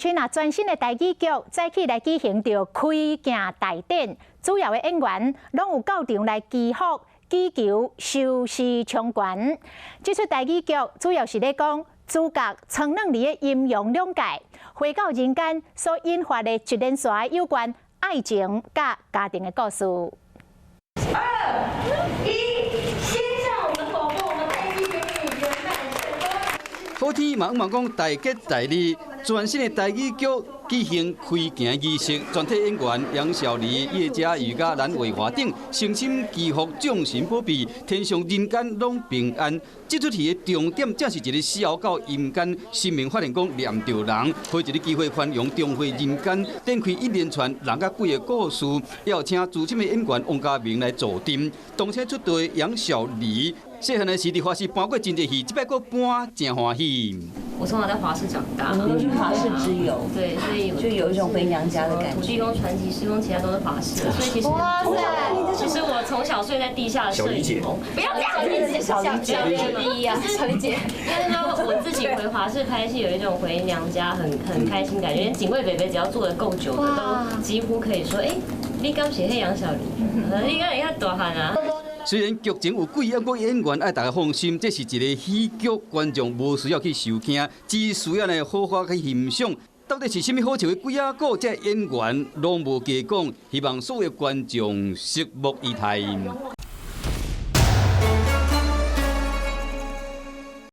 春啊，全新的台語劇早起來舉行著開鏡大典，主要的演員攏有到場來祈福、祈求收視衝懸。這齣台語劇主要是咧講主角蒼軟兒的陰陽兩界，回到人間所引發的一連串有關愛情佮家庭的故事。二一，先向我們廣播，我們開機典禮圓滿成功。好天嘛，毋講大吉大利，全新的台語劇舉行開鏡儀式，全體演員楊小黎、葉嘉瑜佮藍葦華等，誠心祈福眾神保庇，天上人間攏平安。這齣戲的重點正是一个死後到陰間，神明發現講念著人，予一个機會還陽重回人間，展開一連串人佮鬼的故事。邀請資深的演員王家明來助陣，同齊出道的楊小黎。細漢的時佇華視搬過真濟戲，這擺閣搬誠歡喜。我從小在華視長大，我們都是華視之友，對，所以就有一種回娘家的感覺。土地公傳奇、施公其他都是華視，所以其實哇塞，其實我從小睡在地下的攝影棚，不要這樣子，小黎姐，小黎姐，應該說我自己回華視拍戲，有一種回娘家很開心感覺。因為警衛伯伯只要做得夠久的，都幾乎可以說，哎，你敢是彼楊小黎？你敢會較大漢啊？雖然劇情有鬼，不過演員愛大家放心，這是一个喜劇，觀眾無需要去受驚，只需要呢好好去欣賞。到底是啥物好笑的鬼仔故？這演員攏無加講，希望所有觀眾拭目以待。